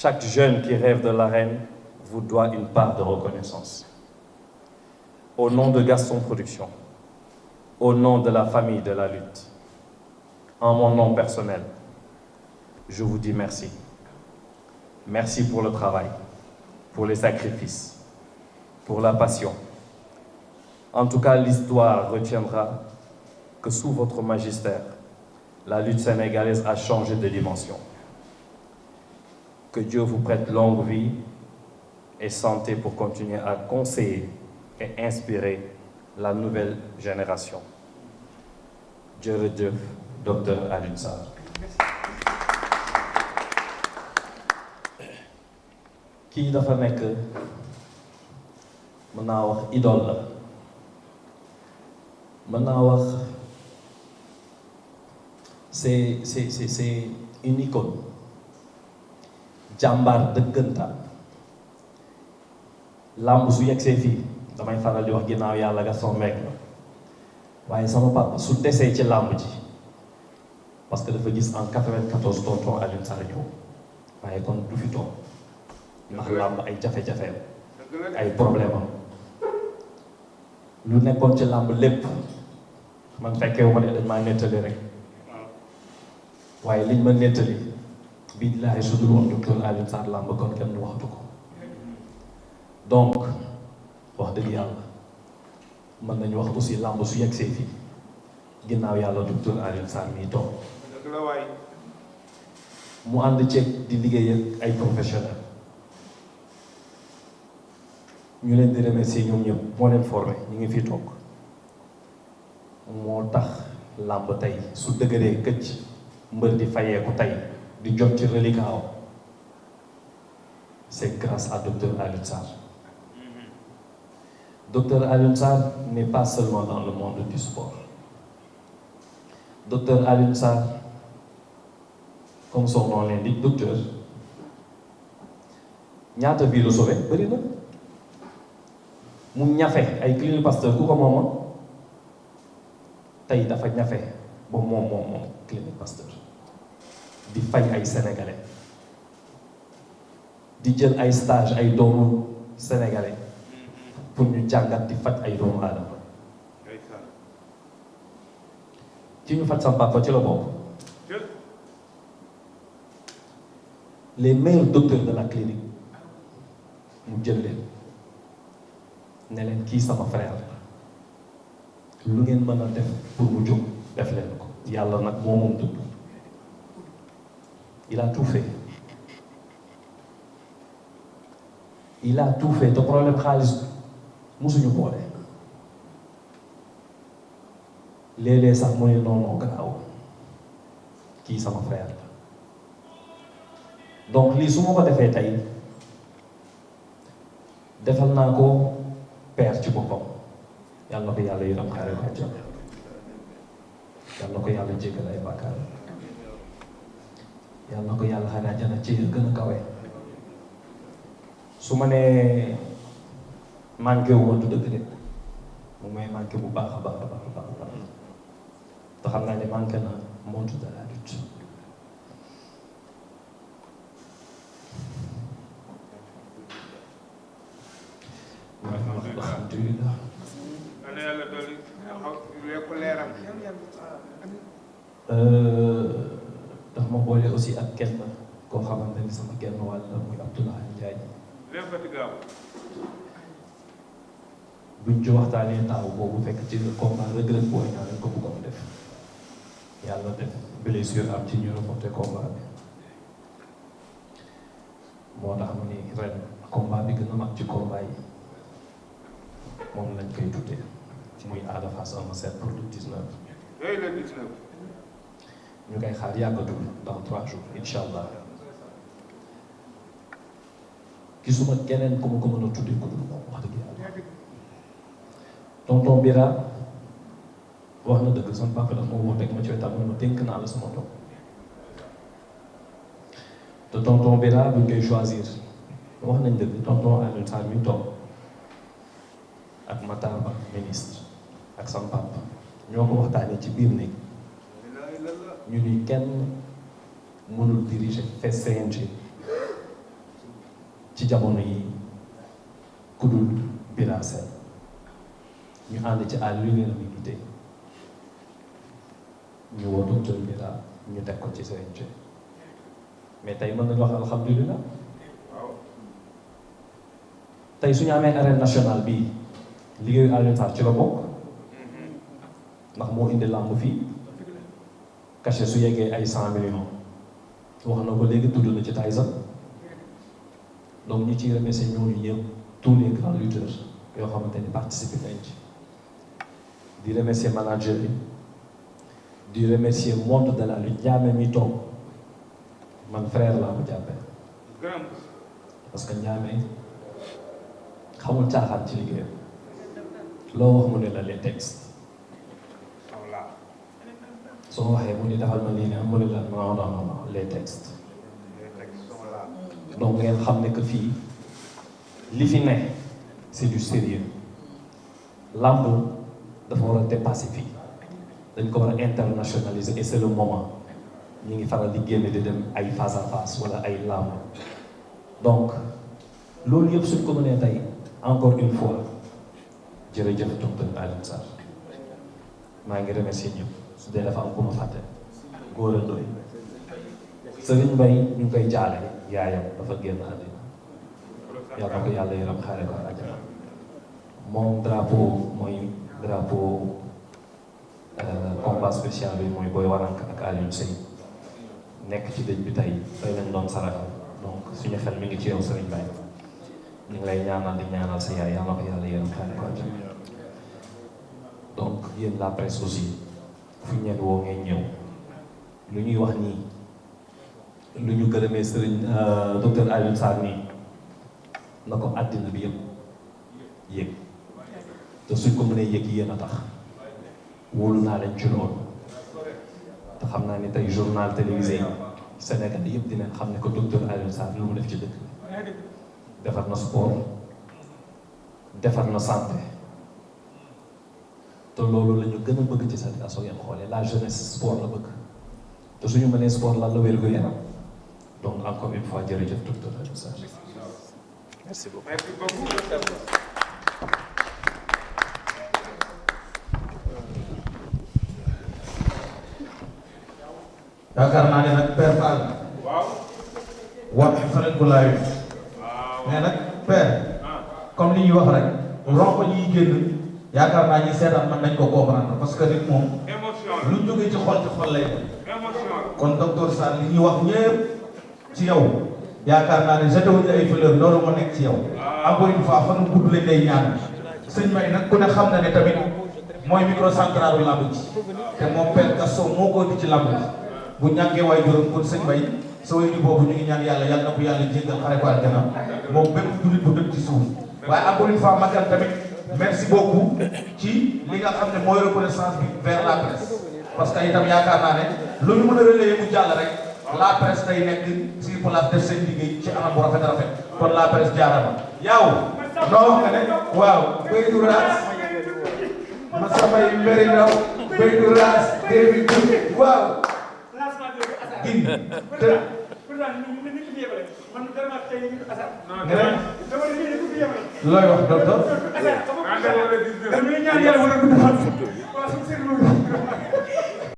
Chaque jeune qui rêve de l'arène vous doit une part de reconnaissance. Au nom de Gaston Production, au nom de la famille de la lutte, en mon nom personnel, je vous dis merci. Merci pour le travail, pour les sacrifices, pour la passion. En tout cas, l'histoire retiendra que sous votre magistère, la lutte sénégalaise a changé de dimension. Que Dieu vous prête longue vie et santé pour continuer à conseiller et inspirer la nouvelle génération. Jërëjëf, Docteur Alioune Sarr. Kii dafa nekk mën naa wax idole la mën naa wax c'est une icône jàmbaar dëggantaan làmb su yegsee fii damay faral di wax ginnaaw yàlla Gaston Mbengue la waaye sama papa su desee ci làmb ji parce que dafa gis en 94 tonton Alioune Sarr ñëw waaye kon du fi toog ndax làmb ay jafe-jafeem ay problème am lu nekkoon ci làmb lépp man fekkewu ma ne dañ maa nettali rek waaye liñ ma nettali billaahi su dul woon docteur Alioune Sarr làmb kon kenn waxatu ko donc wax dëgg yàlla mën nañu wax aussi làmb su yegsee fii ginnaaw yàlla docteur Alioune Sarr mii toog mu ànd ceeg di liggéey ak ay professionnels ñu leen di remercier ñoom ñëpp moo leen formé ñu ngi fii toog moo tax làmb tey su dëgëree këcc mbër di fayeeku tey di jot ci reliquat c'est grâce à docteur Alioune Sarr. Docteur Alioune Sarr n'est pas seulement dans le monde du sport. Docteur Alioune Sarr, comme son nom l'indique, docteur, ñaata vie la sauvé bëri na mu ñafe ay clinique Pasteur ku ko moomoon tey dafa ñafe ba moom clinique Pasteur di fay ay sénégalais di jël ay stage ay doomu sénégalais pour ñu jàngat di faj ay doomu aadama ci ñu faj sama papa ci la bokk les meilleurs docteurs de la clinique mu jël leen ne leen kii sama frère lu ngeen mën a def pour mu jóg def leen ko yàlla nag moo moom dëgg il a tout fait te problème xaalis musuñu boole léeg-léeg sax mu ne non garaaw kii sama frère la donc lii su ma ko defee tey defal naa ko père ci boppam yàlla na ko yàlla yërëm xaare ko àjjana yàlla na ko yàlla jéggal ay bàkkaar yàlla na ko yàlla xaare àjjana ci gën a kawe su ma nee manqué wu ma du dëgg de mu may manqué bu baax a baax a baax a baax te xam naa ne manqué na monde de la lutte alhamdulillah dafa ma boole aussi ak kenn koo xamante ni sama genn wàll muy Abdoulaye Ndiaye buñ ci waxtaanee taaw boobu fekk ci combat regret booy ñaa leen ko bëggoon def yàlla def blessure am ci ñu reporté combat bi moo tax mu ni ren combat bi gën a mag ci combat yi moom lañ koy tuddee muy Ada Fass Eumeu Sène pour le 19. ñu koy xaar yàggatul dans 3 jours incha allah gisuma keneen ku ma ko mën a tuddee ku dul moom wax dëgg yàlla. tonton Bira wax na dëgg sama papa daf ma woo teg ma ci wetam ma dénk naa la sama doom te tonton Bira buñ koy choisir wax nañ dëgg tonton Alioune Sarr mi toog ak Matar Ba ministre ak sama papa ñoo ko waxtaanee ci biir néeg ñu ni kenn mënul diriger CNG ci jamono yi ku dul Bira Sène ñu ànd ci à l'unanimité ñu woo docteur Bira ñu teg ko ci CNG mais tey mën nañu wax alhamdulilah tey su ñu amee arène nationale bii liggéeyu Alioune Sarr ci la bokk ndax moo indi làmb fii cachet su yeggee ay 100 millions wax na ko léegi tudd na ci Tyson donc ñu ciy remercier ñooñu ñëpp tous les grands lutteurs yoo xamante ni participer nañ ci di remercier manager yi di remercier monde de la lutte Ndiamé mi toog man frère laa ko jàppee parce que Ndiamé xamul caaxaan ci liggéeyam loo wax mu ne la les textes soo waxee mu ni defal ma lii ne mu ne la non non non les textes donc ngeen xam ne que fii li fi ne c'est du sérieux lamb dafa war a dépasser fii dañ ko war a internationaliser et c'est le moment ñu ngi faral di génne di dem ay face à face wala ay lamb donc loolu yëpp suñ ko mënee tey encore une fois jërëjëf docteur Alioune Sarr maa ngi remercier ñëpp su dee dafa am ku ma fàtte góor a doy Serigne Mbaye ñu ngi koy jaale yaayam dafa génn àddina yàlla na ko yàlla yaram xaare ko àjjana moom drapeau mooy drapeau combat spécial bi mooy Boy Waranka ak Alioune Seye nekk ci dëj bi tey lañ doon saraxal donc suñu xel mi ngi ci yow Serigne Mbaye ñu ngi lay ñaanal di ñaanal sa yaay yàlla na ko yàlla yaram xaare ko àjjana donc yéen la presse aussi fu ñu leen woo ngeen ñëw lu ñuy wax nii lu ñu gërëmee Serigne docteur Alioune Sarr nii na ko àddina bi yëpp yëg te suñ ko mënee yëg yéen a tax wóolu naa leen ci loolu te xam naa ni tey journal télévisé yi Sénégal yëpp dinañ xam ne ko docteur Alioune Sarr lu mu def ci dëkk bi defar na sport defar na santé te loolu la ñu gën a bëgg ci Sénégal soo ngeen xoolee la jeunesse sport la bëgg te suñu mënee sport lan la wér-gu-yaram donc encore une fois jërëjëf docteur Alioune Sarr merci beaucoup. Merci beaucoup. yaakaar naa ne nag Père Fall. waaw. wax xarit bu laay. mais nag Père. comme li ñuy wax rek. ronko ñuy génn. yaakaar naa ñi seetaan mën nañ ko comprendre parce que nit moom. lu jógee ci xol lay def. kon docteur Sarr li ñuy wax ñëpp ci yow. yaakaar naa ne jeté wuñ la ay fleur loolu moo nekk ci yow. encore une fois fan gudd lañ lay ñaan. sëñ May nag ku ne xam na ne tamit mooy microcentral bu lamb ji. te moom Père Gaston moo ko indi ci lamb ji. bu ñàkkee waay juróom kon sëñ May sa way ni boobu ñu ngi ñaan yàlla yàlla na ko yàlla jéggal xare ko àjjana moom bépp jullit bu dëkk ci suuf waaye encore une fois magal tamit merci beaucoup ci li nga xam ne mooy reconnaissance bi vers la presse parce que itam yaakaar naa ne lu ñu mën a relayer mu jàll rek la presse day nekk sur place def seen liggéey ci anam bu rafet rafet kon la presse jaarama yaaw noo nga ne waaw béy du raas ma samay mbéri ndaw béy du raas débi du waaw gin te looy wax docteur